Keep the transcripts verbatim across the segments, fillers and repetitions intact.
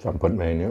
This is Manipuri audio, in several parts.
ꯆꯝꯐꯨꯠ ꯃꯩꯅꯤ꯫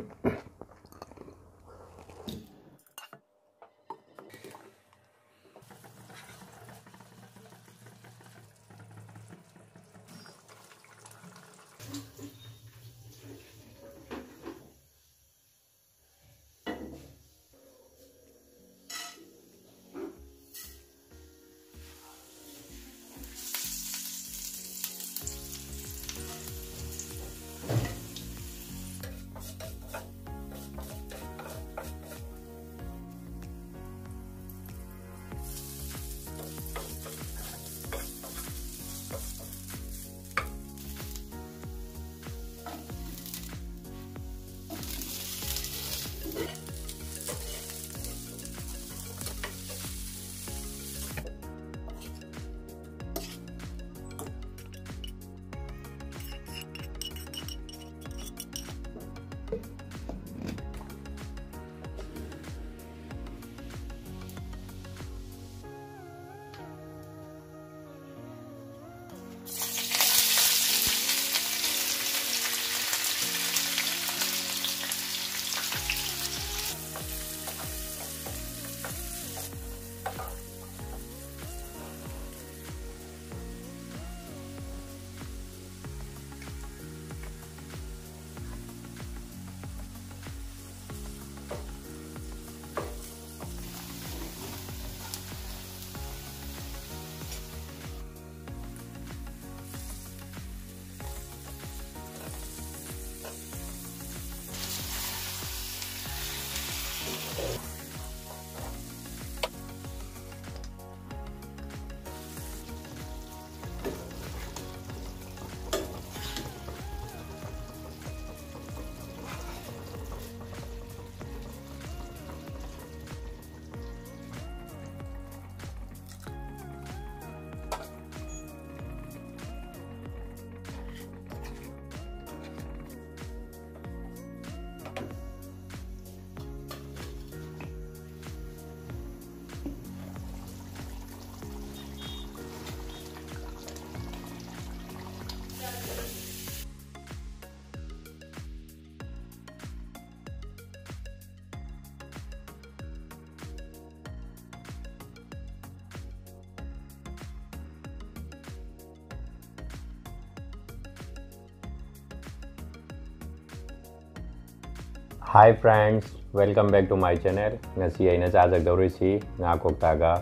Hi friends, welcome back to my channel. ꯉꯁꯤ ꯑꯩꯅ ꯆꯥꯖꯒꯗꯧꯔꯤꯁꯤ ꯉꯥ ꯀꯧꯇꯥꯒ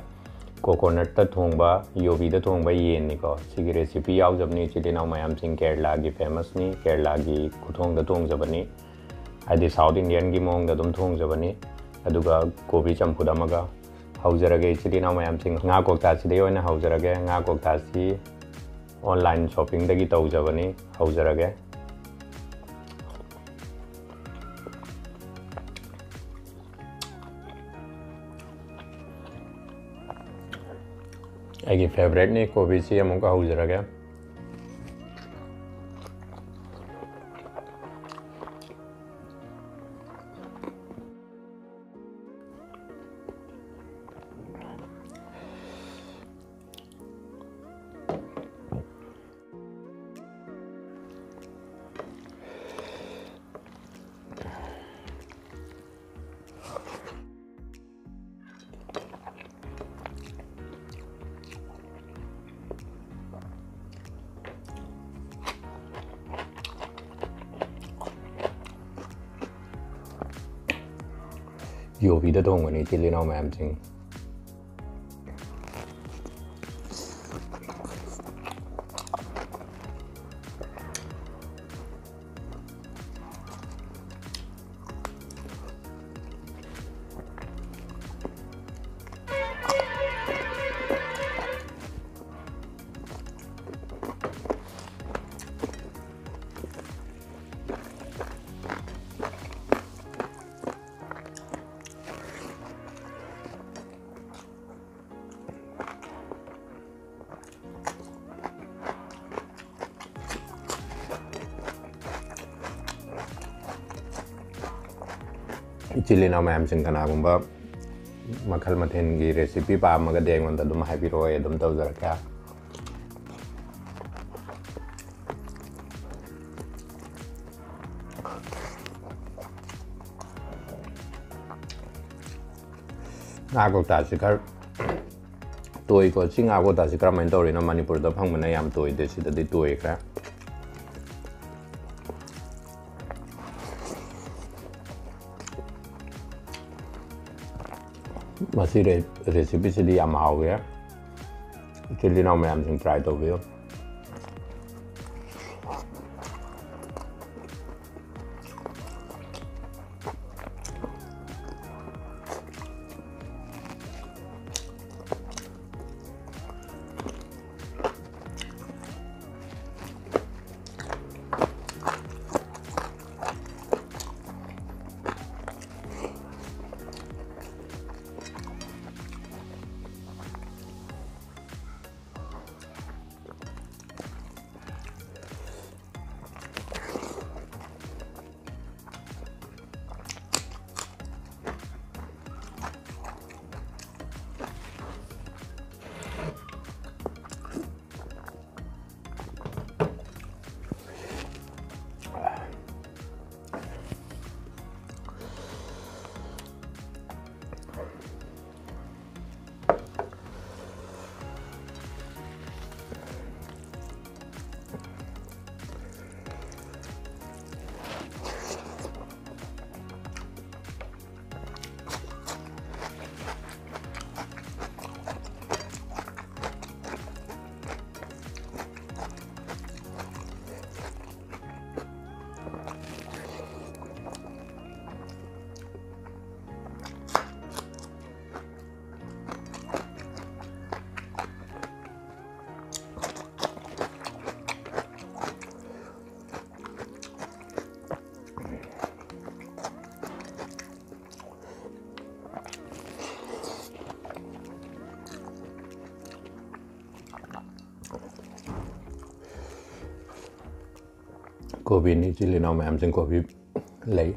ꯀꯣꯀꯣꯅꯠꯇ ꯊꯣꯡꯕ, ꯌꯣꯕꯤꯗ ꯊꯣꯡꯕ ꯌꯦꯟꯅꯤꯀꯣ꯫ ꯁꯤꯒꯤ recipe ꯌꯥꯎꯖꯕꯅꯤ ꯏꯆꯤꯜ ꯏꯅꯥꯎ ꯃꯌꯥꯝꯁꯤꯡ꯫ ꯀꯦꯔꯂꯥꯒꯤ famousꯅꯤ, ꯀꯦꯔꯂꯥꯒꯤ ꯈꯨꯊꯣꯡꯗ ꯊꯣꯡꯖꯕꯅꯤ, ꯍꯥꯏꯗꯤ South Indianꯒꯤ ꯃꯑꯣꯡꯗ ꯑꯗꯨꯝ ꯊꯣꯡꯖꯕꯅꯤ꯫ ꯑꯗꯨꯒ ꯀꯣꯕꯤ ꯆꯝꯐꯨꯠ ꯑꯃꯒ꯫ ꯍꯧꯖꯔꯒꯦ ꯏꯆꯤꯜ ꯏꯅꯥꯎ ꯃꯌꯥꯝꯁꯤꯡ, ꯉꯥ ꯀꯧꯇꯥꯁꯤꯗꯒꯤ ꯑꯣꯏꯅ ꯍꯧꯖꯔꯒꯦ꯫ ꯉꯥ ꯀꯧꯇꯥꯁꯤ online shoppingꯗꯒꯤ ꯇꯧꯖꯕꯅꯤ꯫ ꯍꯧꯖꯔꯒꯦ꯫ ꯑꯩꯒꯤ favouriteꯅꯤ ꯀꯣꯕꯤꯁꯤ꯫ ꯑꯃꯨꯛꯀ ꯍꯧꯖꯔꯒꯦ꯫ ꯌꯣꯕꯤꯗ ꯊꯣꯡꯕꯅꯤ ꯏꯆꯤꯜ ꯏꯅꯥꯎ ꯃꯌꯥꯝꯁꯤꯡ꯫ ꯏꯆꯤꯜ ꯏꯅꯥꯎ ꯃꯌꯥꯝꯁꯤꯡ ꯀꯅꯥꯒꯨꯝꯕ ꯃꯈꯜ ꯃꯊꯦꯜꯒꯤ recipe ꯄꯥꯝꯃꯒꯗꯤ ꯑꯩꯉꯣꯟꯗ ꯑꯗꯨꯝ ꯍꯥꯏꯕꯤꯔꯛꯑꯣ, ꯑꯩ ꯑꯗꯨꯝ ꯇꯧꯖꯔꯛꯀꯦ꯫ ꯉꯥ ꯀꯧꯇꯥꯁꯤ ꯈꯔ ꯇꯣꯏꯀꯣ꯫ ꯁꯤ ꯉꯥ ꯀꯧꯇꯥꯁꯤ ꯀꯔꯝꯍꯥꯏꯅ ꯇꯧꯔꯤꯅꯣ? ꯃꯅꯤꯄꯨꯔꯗ ꯐꯪꯕꯅ ꯌꯥꯝ ꯇꯣꯏꯗꯦ, ꯁꯤꯗꯗꯤ ꯇꯣꯏꯈ꯭ꯔꯦ꯫ ꯃꯁꯤ ꯔꯦ-, recipeꯁꯤꯗꯤ ꯌꯥꯝ ꯍꯥꯎꯋꯦ꯫ ꯏꯆꯤꯜ ꯏꯅꯥꯎ ꯃꯌꯥꯝꯁꯤꯡ try ꯇꯧꯕꯤꯌꯨ꯫ ꯀꯣꯕꯤꯅꯤ, ꯏꯆꯤꯜ ꯏꯅꯥꯎ ꯃꯌꯥꯝꯁꯤꯡ, ꯀꯣꯕꯤ ꯂꯩ꯫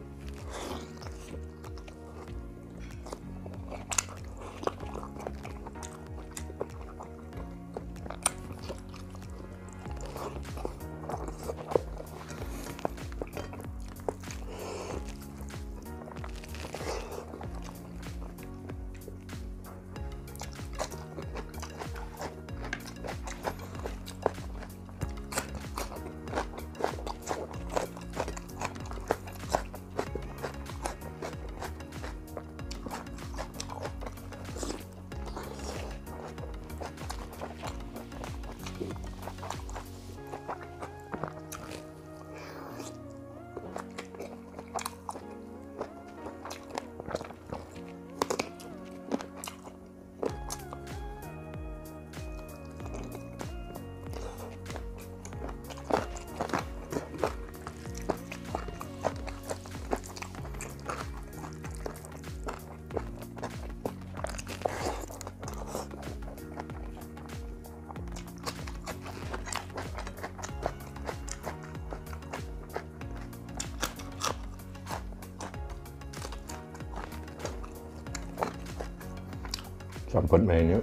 ꯆꯝꯐꯨꯠ ꯃꯍꯤꯅꯤ꯫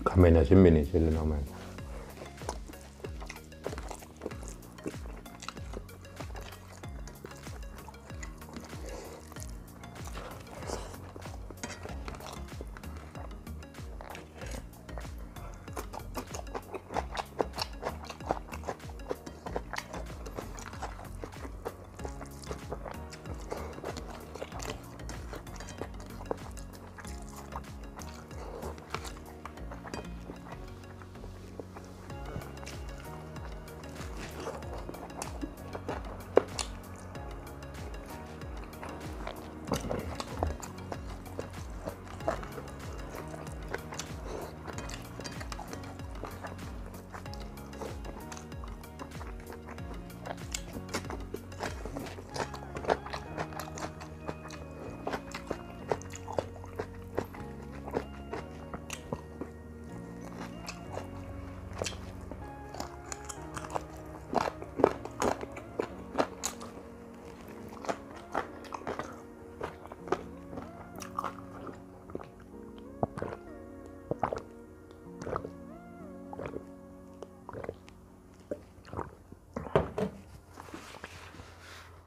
ꯈꯥꯃꯦꯟ ꯑꯁꯤꯟꯕꯤꯅꯤ ꯁꯤ ꯂꯩꯅꯥꯎ ꯃꯌꯥꯝ꯫